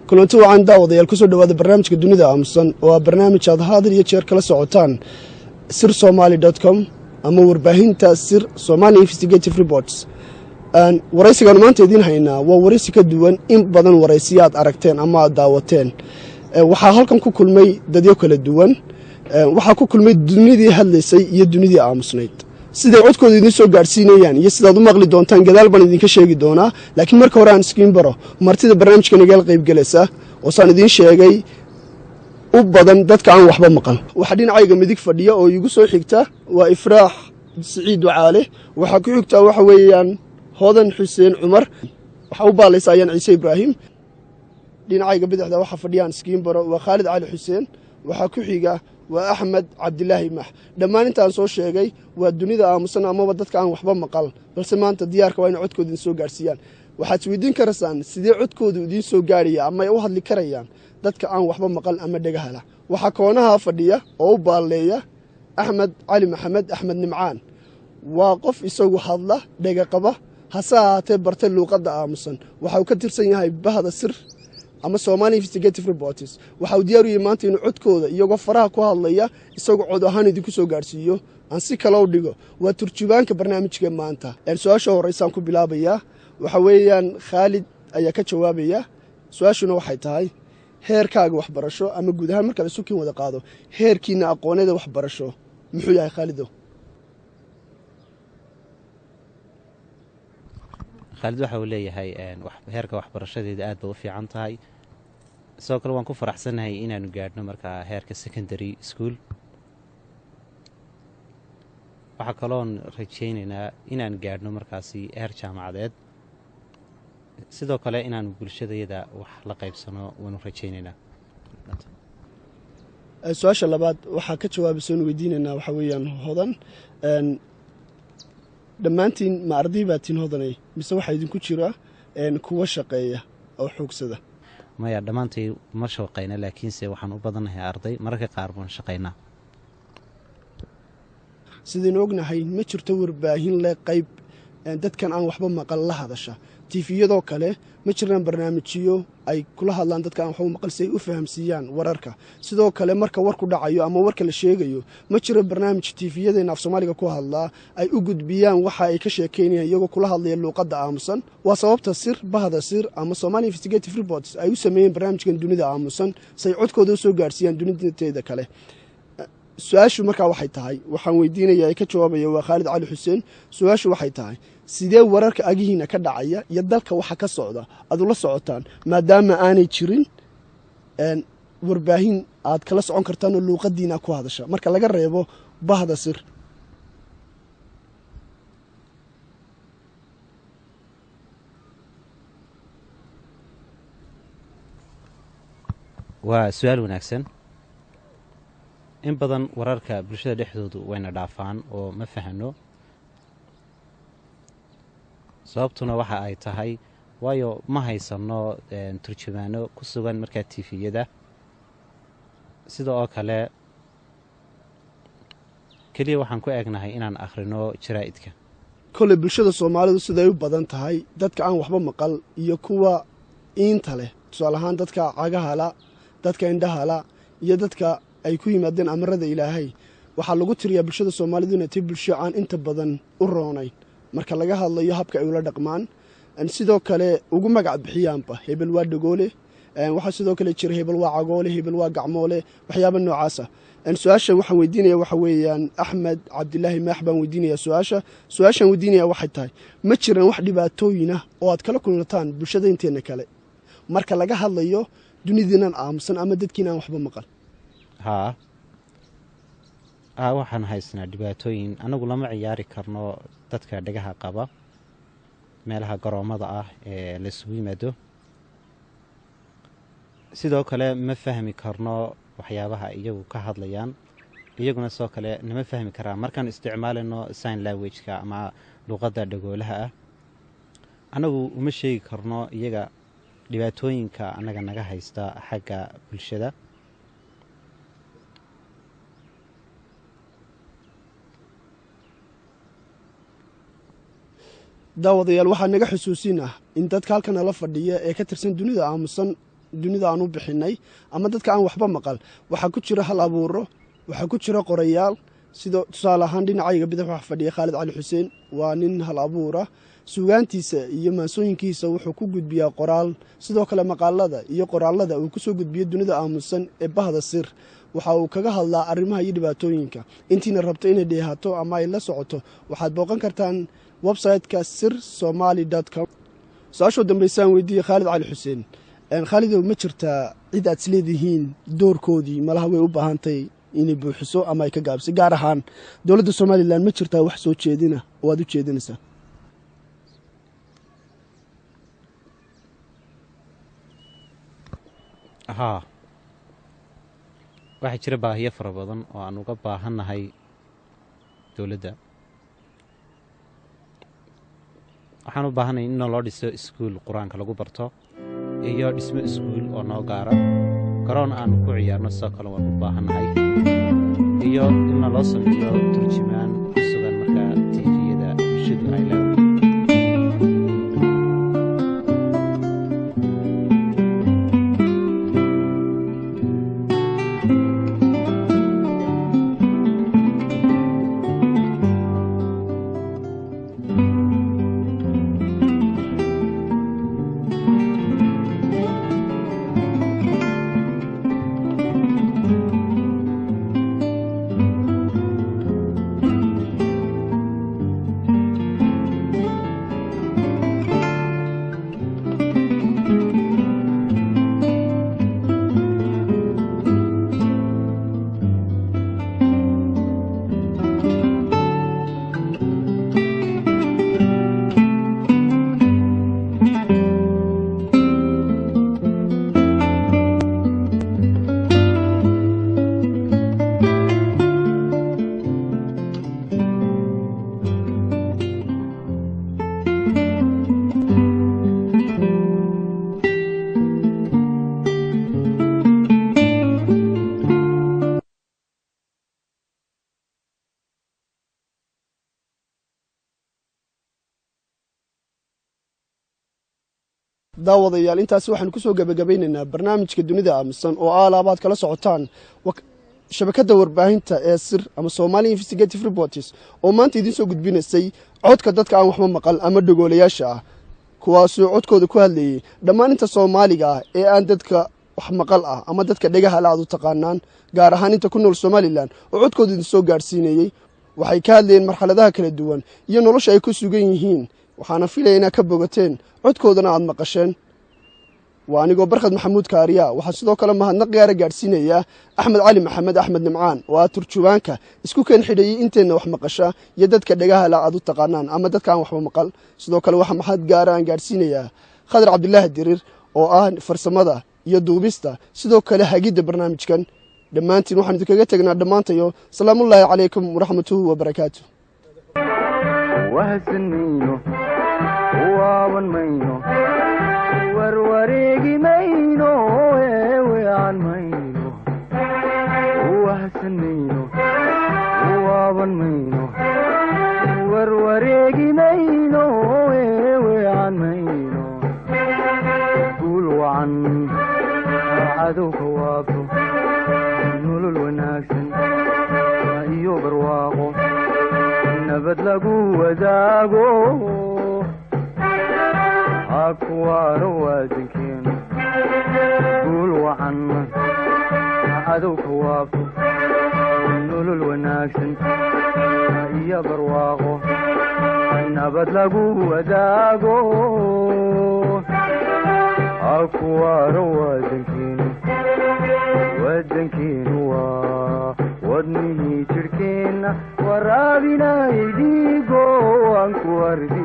Kulanti wacan, daawadayaal. Kusoo dhawaada barnaamijka Dunida Aamusan, oo aa barnaamij aad haadir iyo jeer kala socotaan sirSomali.com ama warbaahinta Sir Somali Investigative Reports. Waraysigaanu maanta idiin haynaa waa waraysi ka duwan in badan waraysiyo aad aragteen ama aad daawateen. Waxaa halkan ku kulmay dadyo kala duwan. Waxaa ku kulmay dunidii hadlaysay iyo dunidii aamusnayd. Siday codkooda idiin soo gaadhsiinayaan iyo sidaad u maqli doontaan gadaal baan idinka sheegi doonaa, laakiin marka hore aan iskiin baro martida barnaamijka nagala qaybgelaysa, oo saan idiin sheegay u badan dadka aan waxba maqal. Waxaa dhinacayga midig fadhiya oo iigu soo xigta waa Ifraax Siciid Ducaale. Waxaa ku xigtaa waxa weeyaan Hodan Xuseen Cumar. Waxaa u baalaysa Ayaan Ciise Ibraahim. Dhinacayga bidixda waxaa fadhiya, aan iskiin baro, waa Khaalid Cali Xuseen. Waxaa ku xiga waa Axmed Cabdilaahi Max. Dhammaan intaan soo sheegay waa dunida aamusan amaba dadka aan waxba maqal, balse maanta diyaarka waa inay codkooda idin soo gaadhsiiyaan. Waxaad isweydiin karaysaan, sidee codkoodu idiin soo gaadhaya ama ay u hadli karayaan dadka aan waxba maqal ama dhegahala? Waxaa koonaha fadhiya oo u baalleeya Axmed Cali Maxamed, Axmed Nimcaan. Waa qof isagu hadla, dhega qaba, hase ahaatee bartay luuqadda aamusan. Waxa uu ka tirsan yahay bahda Sir ama Somali Investigative Reports. Waxa uu diyaar u yahay maanta inuu codkooda, iyagoo faraha ku hadlaya, isagoo cod ahaan idinku soo gaadhsiiyo. Aan si kale u dhigo, waa turjubaanka barnaamijka maanta. Su-aasha horreysaan ku bilaabayaa waxa weeyaan, Khaalid ayaa ka jawaabaya. Su-aashuna waxay tahay, heerkaaga waxbarasho ama guud ahaan marka la isu kiin wada qaado, heerkiina aqooneeda waxbarasho muxuu yahay, Khaalido? Khaalid waxa uu leeyahay heerka waxbarashadeeda aad ba u fiican tahay. Sidoo kale waan ku faraxsannahay inaanu gaadhno markaa heerka secondary school. Waxaa kaloon rajaynaynaa inaan gaadhno markaasi heer jaamacadeed. Sidoo kale inaanu bulshadayada wax la qaybsano waanu rajaynaynaa. Su-aasha labaad waxaa ka jawaabaysa oon weydiinaynaa waxaa weeyaan Hodan. Dhammaantiin ma arday baa tiin, Hodanay, mise waxaa idinku jira kuwa shaqeeya oo xoogsada? Maya, dhammaantay ma shaqayna, laakiinse waxaan u badannahay arday. Mararka qaar baan shaqaynaa. Sidaynu ognahay, ma jirto warbaahin leh qayb dadkan aan waxba maqal la hadasha. TV-yadoo kale ma jiraan barnaamijyo ay kula hadlaan dadka aan waxba maqal si ay u fahamsiiyaan wararka. Sidoo kale marka warku dhacayo ama warka la sheegayo, ma jiro barnaamij TV-yadeena af Soomaaliga ku hadlaa ay u gudbiyaan waxa ay ka sheekaynayaan iyagoo kula hadlaya luuqadda aamusan. Waa sababta Sir, bahda Sir ama Somali Investigative Reports, ay u sameeyeen barnaamijkan Dunida Aamusan, si ay codkooda u soo gaadhsiiyaan dunidateeda kale. Su-aashu markaa waxay tahay, waxaan weydiinaya ee ka jawaabaya waa Khaalid Cali Xuseen. Su-aashu waxay tahay, sidee wararka agihiina ka dhacaya iyo dalka waxa ka socda aad ula socotaan, maadaama aanay jirin warbaahin aad kala socon kartaan oo luuqadiina ku hadasha, marka laga reebo bahda Sir? Waa su-aal wanaagsan. In badan wararka bulshada dhexdoodu wayna dhaafaan oo ma fahano. Sababtuna waxa ay tahay, waayo ma haysano turjumaano ku sugan markaa TV-yada. Sida oo kale keliya waxaan ku eegnahay inaan akhrino jaraa'idka. Kolley bulshada Soomaalidu siday u badan tahay, dadka aan waxba maqal iyo kuwa iinta leh, tusaale ahaan dadka cagahala, dadka indhahala iyo dadka ay ku yimaadeen amarada Ilaahay, waxaa lagu tiriyaa bulshada Soomaalidu inay tahay bulsho aan inta badan u roonayn marka laga hadlayo habka ay ula dhaqmaan. Sidoo kale ugu magac bixiyaanba, hebel waa dhagoole. Waxaa sidoo kale jira hebel waa cagoole, hebel waa gacmoole, waxyaaba noocaasa. Su-aasha waxaan weydiinaya waxa weeyaan Axmed Cabdilaahi Maax baan weydiinaya su-aasha. Su-aashaan weydiinaya waxay tahay, ma jiraan wax dhibaatooyin ah oo aad kala kulantaan bulshada inteena kale marka laga hadlayo dunidiinan aamusan ama dadkiin aan waxba maqal? Haa, waxaan haysnaa dhibaatooyin. Anagu lama ciyaari karno dadka dhagaha qaba meelaha garoommada ah ee laysugu yimaado. Sidoo kale ma fahmi karno waxyaabaha iyagu ka hadlayaan, iyaguna sidoo kale nama fahmi karaan markaan isticmaalayno sign language-ka ama luqadda dhagoolaha ah. Annagu uma sheegi karno iyaga dhibaatooyinka annaga naga haysta xagga bulshada. Daawadayaal, waxaa naga xusuusin ah in dadka halkan nala fadhiya ee ka tirsan dunida aamusan, dunida aan u bixinay ama dadka aan waxba maqal, waxaa ku jira hal abuuro, waxaa ku jira qorayaal. Sida tusaale ahaan dhinacayga bidix waxaa fadhiya Khaalid Cali Xuseen, waa nin hal abuura. Suugaantiisa iyo maansooyinkiisa wuxuu ku gudbiyaa qoraal. Sidoo kale maqaalada iyo qoraalada uu kusoo gudbiyo dunida aamusan ee bahda Sir waxa uu kaga hadlaa arrimaha iyo dhibaatooyinka. Intiina rabto inay dheehato ama ay la socoto, waxaad booqan kartaan website-ka sirsomali.com. Su-aashoo dambeysaan weydiiyey Khaalid Cali Xuseen: Khaalidow, ma jirtaa cid aad isleedihiin doorkoodii malaha way u baahantay inay buuxiso ama ay ka gaabisay, gaar ahaan dowladda Somaliland? Ma jirtaa wax soo jeedina oo aad u jeedinaysaa? Haa, waxaa jira baahiyo fara badan oo aan uga baahannahay dowladda. Waxaan u baahanay in naloo dhiso iskuul Qur-aanka lagu barto iyo dhismo iskuul oo noo gaara, garoon aanu ku ciyaarno sidoo kale waan u baahannahay, iyo in naloo sameeyo turjumaan ku sugan markaa TV-yada bulshadu ay leedahay. Daawadayaal, intaasi waxaanu kusoo gebagabaynaynaa barnaamijka dunida aamusan oo aalaabaad kala socotaan shabakadda warbaahinta ee Sir ama Somali Investigative Reports, oo maanta idiin soo gudbinaysay codka dadka aan waxba maqal ama dhogoolayaasha ah, kuwaasoo codkooda ku hadlayay dhammaan inta Soomaaliga ah ee aan dadka wax maqal ah ama dadka dhegaha la aad u taqaanaan, gaar ahaan inta ku nool Somaliland oo codkooda idin soo gaadhsiinayey. Waxay ka hadlayeen marxaladaha kala duwan iyo nolosha ay ku sugan yihiin. Waxaana filaya inaad ka bogateen, codkoodana aad maqasheen. Waa anigoo Barkhad Maxamuud Kaariya. Waxaan sidoo kale mahadnaq gaara gaadhsiinayaa Axmed Cali Maxamed, Axmed Nimcaan, oo ah turjubaanka isku keen xidhayey inteenna wax maqasha iyo dadka dhegaha la aad u taqaanaan ama dadka aan waxba maqal. Sidoo kale waxaa mahad gaara aan gaadhsiinayaa Khadar Cabdilaahi Diriir oo ah farsamada iyo duubista, sidoo kale hagidda barnaamijkan. Dhammaantiin waxaan idinkaga tegnaa dhammaantayo salaamullaahi calaykum waraxmatuhu wabarakaatu. Wahsan mayno, waaban mayno, warwareegi mayno, eewean mayno. Wahsan mayno, waaban mayno, warwareegi mayno, eewean mayno. Guul wacan, cadowka waabto, nolol wanaagsan iyo barwaaqo, nabad lagu wadaago, ha kuwaano waadankeenu. Guul wacan, cadowka waabto, nolol wanaagsan iyo barwaaqo, nabad lagu wadaago, ha kuwaano waadankeenu. Wadankeenu waa wadnihii jidhkeenna, waraabinayay dhiigo, waan ku ardi.